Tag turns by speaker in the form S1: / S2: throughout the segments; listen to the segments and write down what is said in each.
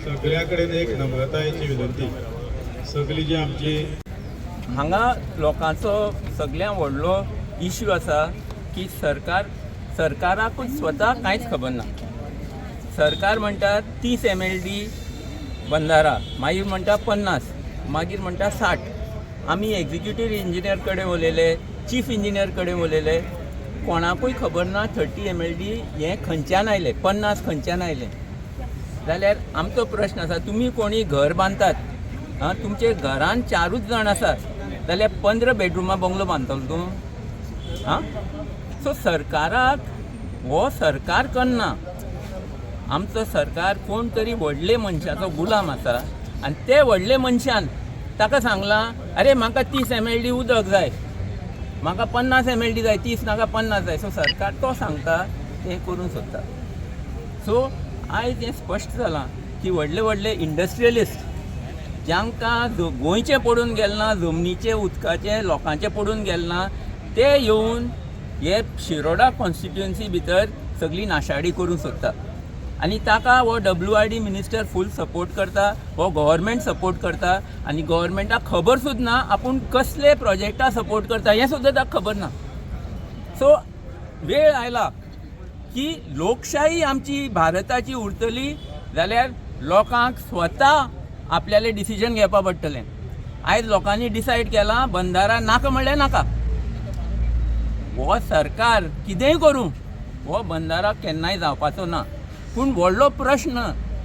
S1: सगळ्या कडेन एक नम्रतायेची विनंती, सगळी जी आमची
S2: हांगा लोकांचो सगळ्यात व्हडलो इश्यू आसा की सरकाराकूच स्वता कांयच खबर ना. सरकार म्हणटा 30 MLD बंदारा, मागीर म्हणटा 50, मागीर म्हणटा 60. आमी एग्जिक्युटीव इंजिनियर कडेन उलयले, चीफ इंजिनियर कडेन उलयले, कोणाकूय खबर ना 30 MLD हें खंयच्यान आयलें, 50 खंयच्यान आयलें. जाल्यार आमचो प्रश्न आसा, तुमी कोणी घर बांदतात, आं, तुमचे घरान 4ूच जाण आसात जाल्यार 15 बेडरुमां बंगलो बांदतलो तूं? आं, सो सरकाराक हो सरकार करना. आमचो सरकार कोण तरी व्हडले मनशाचो गुलाम आसा आनी ते व्हडले मनशान ताका सांगलां, अरे म्हाका 30 MLD उदक जाय, म्हाका 50 MLD जाय, 30 नाका 50 जाय. सो सरकार तो सांगता तें करूंक सोदता. सो आयज हें स्पश्ट जालां की व्हडले व्हडले इंडस्ट्रियलिस्ट जांकां गोंयचें पडून गेलें ना, जमनीचें, उदकाचें, लोकांचें पडून गेलें ना, ते येवन हे शिरोडा कॉन्स्टिट्युएन्सी भितर सगळी नाशाडी करूंक सोदता. आनी ताका हो WRD minister फूल सपोर्ट करता, हो गव्हर्मेंट सपोर्ट करता. आनी गव्हर्मेंटाक खबर सुद्दां ना आपूण कसले प्रोजेक्टा सपोर्ट करता हें सुद्दां ताका खबर ना. सो वेळ आयला की लोकशाही आमची भारताची उरतली जाल्यार लोकांक स्वता आपल्याले डिसिजन घेवपा पडटलें. आयज लोकांनी डिसायड केलां, बंदारा नाका म्हणल्यार नाका. हो सरकार कितेंय करूं, हो बंदारा केन्नाय जावपाचो ना. पूण व्हडलो प्रश्न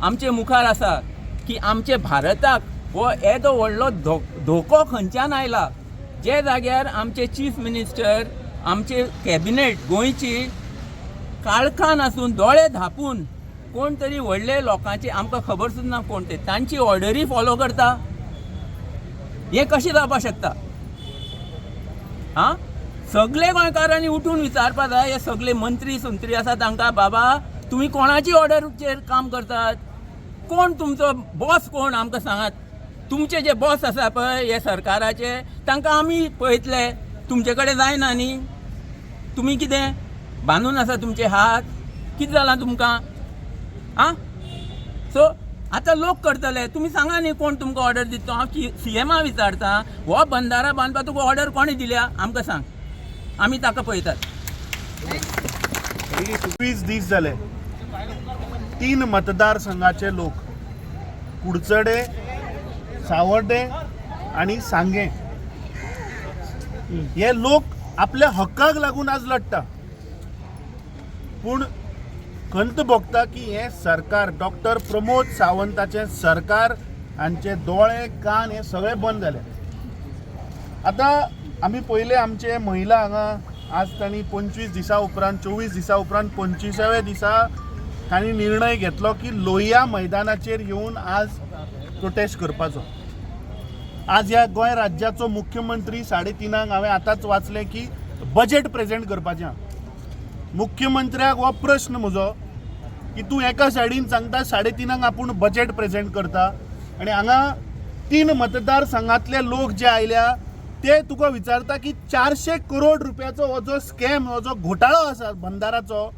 S2: आमचे मुखार आसा की आमचे भारताक हो येदो व्हडलो धोको खंयच्यान आयला, जे जाग्यार आमचे चीफ मिनिस्टर, आमचे कॅबिनेट गोंयची काळखान आसून दोळे धांपून कोण तरी व्हडले लोकांचे, आमकां खबर सुद्दां ना कोण ते, तांची ऑर्डरी फॉलो करता. हें कशें जावपाक शकता? आं, सगळे गोंयकारांनी उठून विचारपा जाय हे सगळे मंत्री संत्री आसा तांकां, बाबा तुमी कोणाची ऑर्डरचेर काम करतात? कोण तुमचो बॉस कोण आमकां सांगात. तुमचे जे बॉस आसा पळय हे सरकाराचे, तांकां आमी पळयतले. तुमचे कडेन जायना न्ही. तुमी कितें बांदून आसा तुमचे हात? कितें जालां तुमकां? आं, सो आतां लोक करतले. तुमी सांगा न्ही कोण तुमकां ऑर्डर दिता? हांव सीएमा विचारता, हो बंदारा बांदपाक तुका ऑर्डर कोणें दिल्या आमकां सांग, आमी ताका पळयतात.
S3: 20 दीस जाले, 3 मतदारसंघाचे लोक, कुडचडे, सावर्डे आणि सांगे, हे लोक आपल्या हक्काक लागून आज लढटा. पूण खंत भोगता की हें सरकार, डॉक्टर प्रमोद सावंताचें सरकार, हांचे दोळे कान हे सगळे बंद जाले. आतां आमी पयले आमचे महिला हांगा आज तांणी 25 दिसा उपरांत, 24 दिसा उपरांत, 25व्या दिसा तांणी निर्णय घेतलो की लोहिया मैदानाचेर येवन आज प्रोटेस्ट करपाचो. आज ह्या गोंय राज्याचो मुख्यमंत्री 3:30 हांवें आतांच वाचलें की बजेट प्रेजेंट करपाचें आहा. मुख्यमंत्र्याक हो प्रश्न म्हजो की तूं एका सायडीन सांगता 3:30 आपूण बजेट प्रेजेंट करता आनी हांगा 3 मतदारसंघातले लोक जे आयल्या ते तुका विचारता की 400 करोड रुपयाचो हो जो स्कॅम, हो जो घोटाळो आसा बंदाराचो,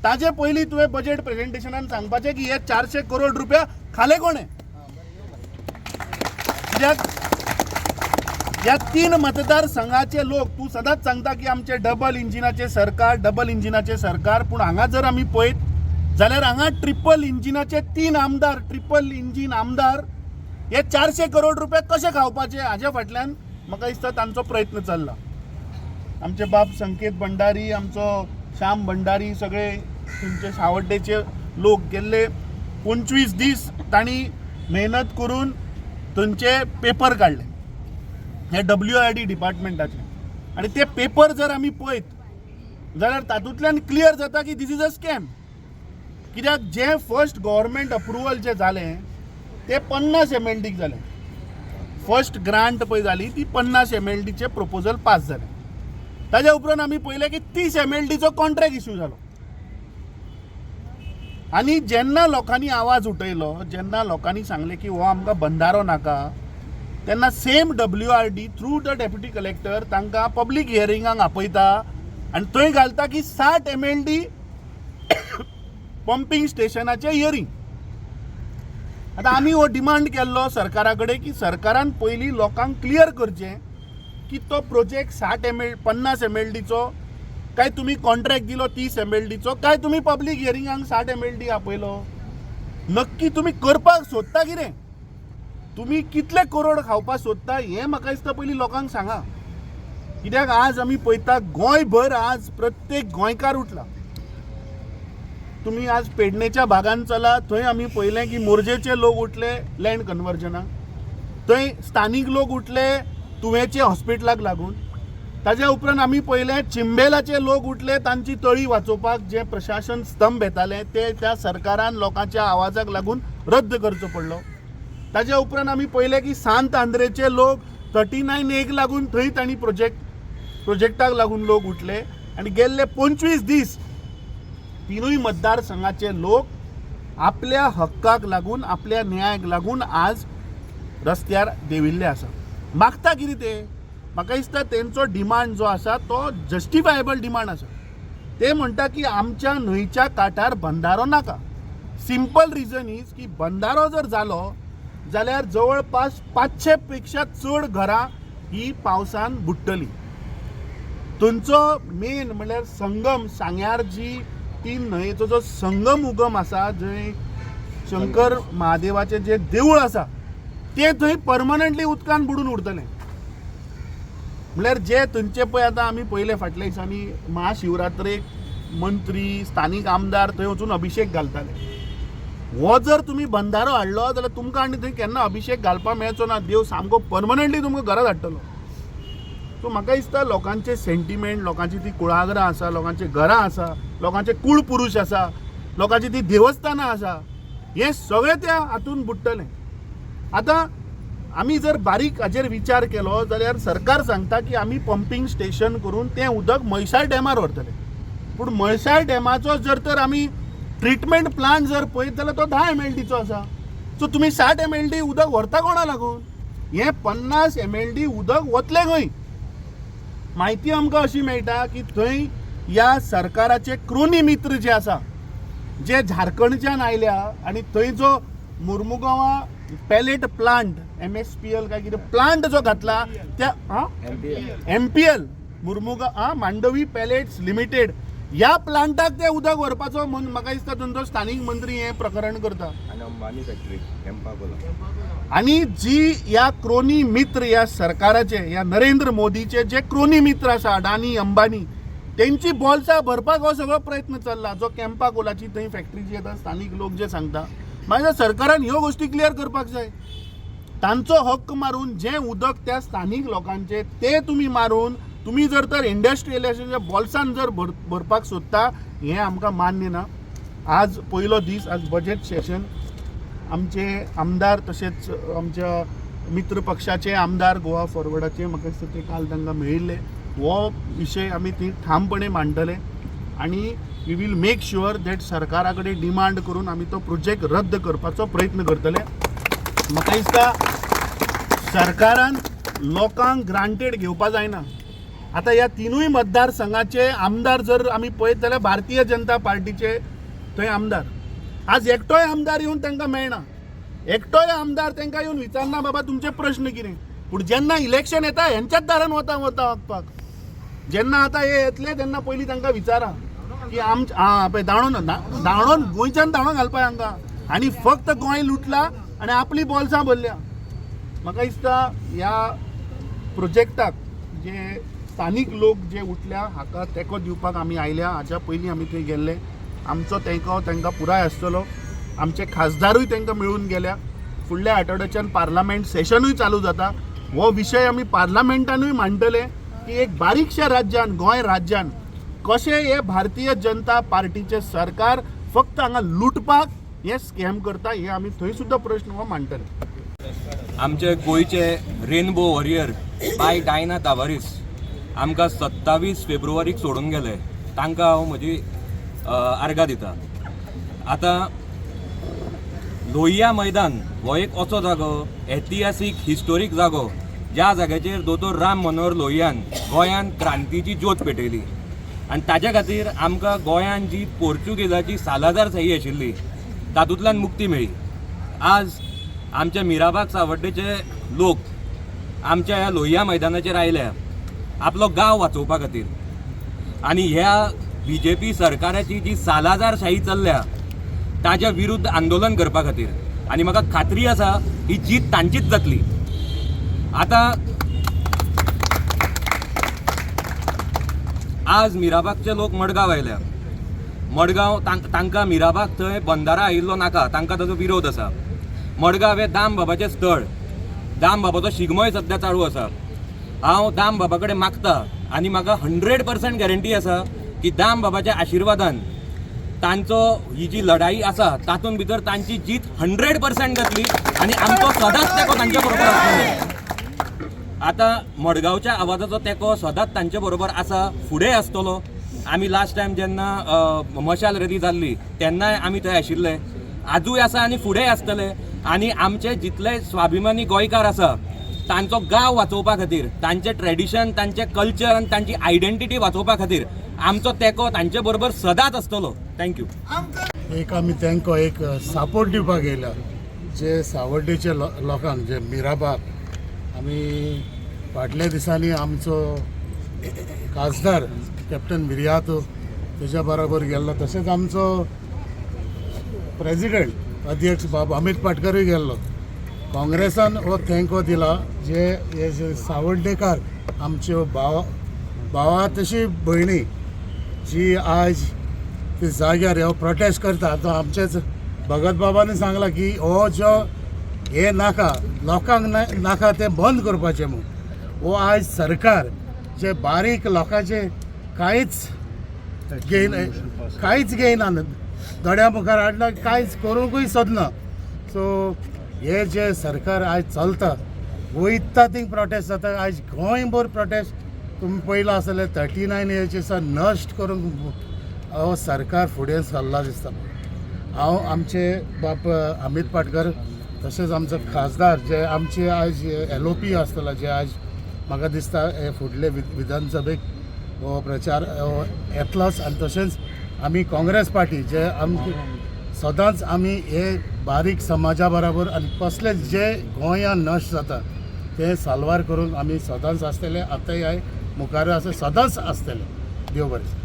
S3: ताजे पयलीं तुवें बजेट प्रेजेंटेशनान सांगपाचें की हे 400 करोड रुपया खाले कोणें? कित्याक ह्या 3 मतदारसंघाचे लोक, तूं सदांच सांगता की आमचे डबल इंजिनाचे सरकार, डबल इंजिनाचे सरकार, पूण हांगा जर आमी पळयत जाल्यार हांगा ट्रिपल इंजिनाचे 3 आमदार, ट्रिपल इंजीन आमदार हे 400 करोड रुपया कशे खावपाचे हाज्या फाटल्यान म्हाका दिसता तांचो प्रयत्न चल्ला. आमचे बाब संकेत भंडारी, आमचो श्याम भंडारी, सगळे तुमचे सावड्डेचे लोक गेल्ले 25 दीस तांणी मेहनत करून थंयचे पेपर काडले हे WRD डिपार्टमेंटाचे, आनी ते पेपर जर आमी पळयत जाल्यार तातूंतल्यान क्लियर जाता की this is a scam. कित्याक जें फर्स्ट गव्हर्मेंट अप्रुवल जें जालें तें 50 MLDक जालें. फर्स्ट ग्रांट पळय जाली ती 50 MLDचें प्रपोजल पास जालें. ताज्या उपरांत आमी पळयलें की 30 MLDचो कॉन्ट्रॅक्ट इश्यू जालो. आनी जेन्ना लोकांनी आवाज उठयलो, जेन्ना लोकांनी सांगलें की हो आमकां बंदारो नाका, तेन्ना same WRD through the deputy collector तांकां पब्लीक हियरिंगाक आपयता आनी थंय घालता की 60 MLD pumping स्टेशनाचें हियरींग. आतां आमी हो डिमांड केल्लो सरकारा कडेन की सरकारान पयलीं लोकांक क्लियर करचें की तो प्रोजेक्ट 60 ML 50 MLDचो काय तुमी कॉन्ट्रॅक्ट दिलो 30 MLDचो काय तुमी पब्लीक हियरिंगाक 60 MLD आपयलो. नक्की तुमी करपाक सोदता कितें, तुमी कितले करोड खावपाक सोदता हें म्हाका दिसता पयलीं लोकांक सांगा. कित्याक आज आमी पळयता गोंयभर आज प्रत्येक गोंयकार उठला. तुमी आज पेडणेच्या भागान चला, थंय आमी पळयलें की मोरजेचे लोक उठले लँड कन्वर्जनाक, थंय स्थानीक लोक उठले तुवेचे हॉस्पिटलाक लागून. ताज्या उपरांत आमी पळयलें चिंबेलाचे लोक उठले तांची तळी वाचोवपाक, जें प्रशासन स्तंभ येतालें ते त्या सरकारान लोकांच्या आवाजाक लागून रद्द करचो पडलो. ताज्या उपरांत आमी पळयलें की सांत आंद्रेचे लोक 39 एक लागून थंय तांणी प्रोजेक्टाक लागून लोक उठले. आनी गेल्ले 25 दीस तिनूय मतदारसंघाचे लोक आपल्या हक्काक लागून, आपल्या न्यायाक लागून आज रस्त्यार देंविल्ले आसा. मागता कितें ते, म्हाका दिसता तेंचो डिमांड जो आसा तो जस्टिफायबल डिमांड आसा. ते म्हणटा की आमच्या न्हंयच्या काठार बंधारो नाका. सिंपल रिजन is की बंधारो जर जालो जाल्यार जवळपास 500 पेक्षा चड घरां ही पावसान बुडटली. थंयचो मेन म्हणल्यार संगम, सांग्यार जी तीन न्हंयेचो जो संगम उगम आसा, जंय शंकर महादेवाचें जें देवूळ आसा तें थंय परमनंटली उदकान बुडून उरतलें. म्हणल्यार जे थंयचे पळय आतां आमी पळयले फाटल्या दिसांनी महाशिवरात्रेक मंत्री, स्थानीक आमदार थंय वचून अभिशेक घालताले. हो जर तुमी बंधारो हाडलो जाल्यार तुमकां आनी थंय केन्ना अभिशेक घालपाक मेळचो ना. देव सामको परमनंटली तुमकां घरा धाडटलो. सो म्हाका दिसता लोकांचे सेंटिमेंट, लोकांची ती कुळागरां आसा, लोकांची घरां आसा, लोकांचे कुळपुरूश आसा, लोकांची ती देवस्थानां आसा, हें सगळें त्या हातून बुडटलें. आतां आमी जर बारीक हाजेर विचार केलो जाल्यार सरकार सांगता की आमी पंपींग स्टेशन करून तें उदक म्हैसाळ डॅमार व्हरतले. पूण म्हैसाळ डॅमाचो जर तर आमी ट्रिटमेंट प्लांट जर पळयत जाल्यार तो 10 MLDचो आसा. सो तुमी 60 MLD उदक व्हरता कोणा लागून? हें 50 MLD उदक वतलें खंय? म्हायती आमकां अशी मेळटा की थंय ह्या सरकाराचे क्रोनी मित्र जे आसा, जे झारखंडच्यान आयल्या आनी थंय जो मुर्मुगांवा पेलेट प्लांट MSPL काय कितें प्लांट जो घातला त्या MPL मुर्मुगा मांडवी पेलेट्स लिमिटेड ह्या प्लांटाक ते उदक व्हरपाचो म्हूण म्हाका दिसता थंयचो स्थानीक मंत्री हें प्रकरण करता.
S4: आनी अंबानी फॅक्टरी कॅम्पा कोला.
S3: आनी जी ह्या क्रोनी मित्र ह्या सरकाराचे, ह्या नरेंद्र मोदीचे जे क्रोनी मित्र आसा अडानी, अंबानी, तेंची बोल्सां भरपाक हो सगळो प्रयत्न चल्ला. जो कॅम्पा कोलाची थंय फॅक्टरी जी येता, स्थानीक लोक जे सांगता, मागीर सरकारान ह्यो गोश्टी क्लियर करपाक जाय. तांचो हक्क मारून जें उदक त्या स्थानीक लोकांचें तें तुमी मारून तुमी जर तर इंडस्ट्रियलायझेशनच्या बोल्सान जर भरपाक सोदता हें आमकां मान्य ना. आज पयलो दीस, आज बजेट सेशन, आमचे आमदार तशेंच आमच्या मित्र पक्षाचे आमदार गोवा फॉरवर्डाचे म्हाका दिसता ते काल तांकां मेळिल्ले. हो विशय आमी थंय ठामपणे मांडटले आनी we will make sure that सरकारा कडेन डिमांड करून आमी तो प्रोजेक्ट रद्द करपाचो प्रयत्न करतले. म्हाका दिसता सरकारान लोकांक ग्रांटेड घेवपा जायना. आतां ह्या तिनूय मतदारसंघाचे आमदार जर आमी पळयत जाल्यार भारतीय जनता पार्टीचे थंय आमदार, आज एकटोय आमदार येवन तांकां मेळना, एकटोय आमदार तांकां येवन विचारना बाबा तुमचे प्रश्न कितें. पूण जेन्ना इलेक्शन येता हेंच्याच दारान वता वता वचपाक. जेन्ना आतां हे येतले तेन्ना पयलीं तांकां विचारा की आमचे आं पळय दाणोन दाणोन गोंयच्यान दाणो घालपा हांकां आनी फक्त गोंय लुटला आनी आपली बोल्सां भरल्या. म्हाका दिसता ह्या प्रोजेक्टाक जे स्थानीक लोक जे उठल्या हाका तेंको दिवपाक आमी आयल्या. हाच्या पयलीं आमी थंय गेल्ले, आमचो तेंको तांकां पुराय आसतलो. आमचे खासदारूय तांकां मेळून गेल्या. फुडल्या आठवड्याच्यान पार्लामेंट सेशनूय चालू जाता. हो विशय आमी पार्लामेंटानूय मांडटले की एक बारीकश्या राज्यान, गोंय राज्यान कशें हे भारतीय जनता पार्टीचें सरकार फक्त हांगा लुटपाक हे स्कॅम करता, हे आमी थंय सुद्दां प्रश्न हो मांडटले.
S4: आमचे गोंयचे रेनबो वॉरियर बाय डायना तावारीस आमकां 27 फेब्रुवारीक सोडून गेले. तांकां हांव म्हजी आर्गां दिता. आतां लोहिया मैदान हो एक असो जागो, ऐतिहासीक हिस्टोरीक जागो, ज्या जाग्याचेर दोतोर राम मनोहर लोहियान गोंयांत क्रांतीची ज्योत पेटयली आनी ताज्या खातीर आमकां गोंयांत जी पोर्चुगेजाची सालाझारशाही आशिल्ली तातूंतल्यान मुक्ती मेळ्ळी. आज आमच्या मिराबाग सावड्डेचे लोक आमच्या ह्या लोहिया मैदानाचेर आयल्या आपलो गांव वाचोवपा खातीर आनी ह्या बीजेपी सरकाराची जी सालाझारशाही चल्ल्या ताज्या विरुद्ध आंदोलन करपा खातीर. आनी म्हाका खात्री आसा ही जीत तांचीच जातली. आतां आज मिराबागचे लोक मडगांव आयल्या. मडगांव तांकां मिराबाग थंय बंदारा आयिल्लो नाका, तांकां ताजो विरोध आसा. मडगांव हें दाम बाबाचें स्थळ, दाम बाबाचो शिगमोय सद्या चालू आसा. हांव दाम बाबा कडेन मागता आनी म्हाका 100% गॅरंटी आसा की दाम बाबाच्या आशिर्वादान तांचो ही जी लढाई आसा तातूंत भितर तांची जीत 100% जातली आनी आमचो सदांच तेंको तांच्या बरोबर आसतलो. आतां मडगांवच्या आवाजाचो तेंको सदांच तांचे बरोबर आसा, फुडें आसतलो. आमी लास्ट टायम जेन्ना मशाल रॅली जाल्ली तेन्नाय आमी थंय आशिल्ले, आजूय आसा आनी फुडेंय आसतले. आनी आमचे जितले स्वाभिमानी गोंयकार आसा तांचो गांव वाचोवपा खातीर, तांचें ट्रेडिशन, तांचें कल्चर आनी तांची आयडेंटिटी वाचोवपा खातीर आमचो तेंको तांचे बरोबर सदांच आसतलो. Thank you.
S5: एक आमी तांकां एक सपोर्ट दिवपाक येयल्या जे सावर्डेचे लोकांक, जे मिराबाग आमी फाटल्या दिसांनी आमचो खासदार कॅप्टन विरियातो तेज्या बरोबर गेल्लो, तशेंच आमचो प्रेजिडेंट अध्यक्ष बाब अमीत पाटकरूय गेल्लो. काँग्रेसान हो तेंको दिला जे हे जे सावर्डेकार आमच्यो भावा तशी भयणी जी आज ते जाग्यार हो प्रोटेस्ट करता. आतां आमचेच भगत बाबांनी सांगलां की हो जो हे नाका लोकांक नाका तें बंद करपाचें म्हूण. हो आयज सरकार जे बारीक लोकांचे कांयच घेयना, दोळ्या मुखार हाडना, कांयच करूंकूय सोदना. सो हे जे सरकार आयज चलता वयता थिंग प्रोटेस्ट जाता. आयज गोंयभर प्रोटेस्ट तुमी पळयलां आसतलें. 39 एचेस नश्ट करूंक हो सरकार फुडें सरला दिसता. हांव आमचे बाप अमीत पाटकर तशेंच आमचो खासदार जे आमचे आयज LOP आसतला, जे आयज म्हाका दिसता हे फुडले विधानसभेक हो प्रचार येतलोच. आनी तशेंच आमी काँग्रेस पार्टी जे आमचे सदांच आमी हे बारीक समाजा बराबर आनी कसले जे गोंयांत नश्ट जाता ते साल्वार करूंक आमी सदांच आसतले. आतांय मुखार आसा, सदांच आसतले. देव बरें.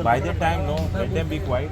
S6: By the time, no, let them be quiet.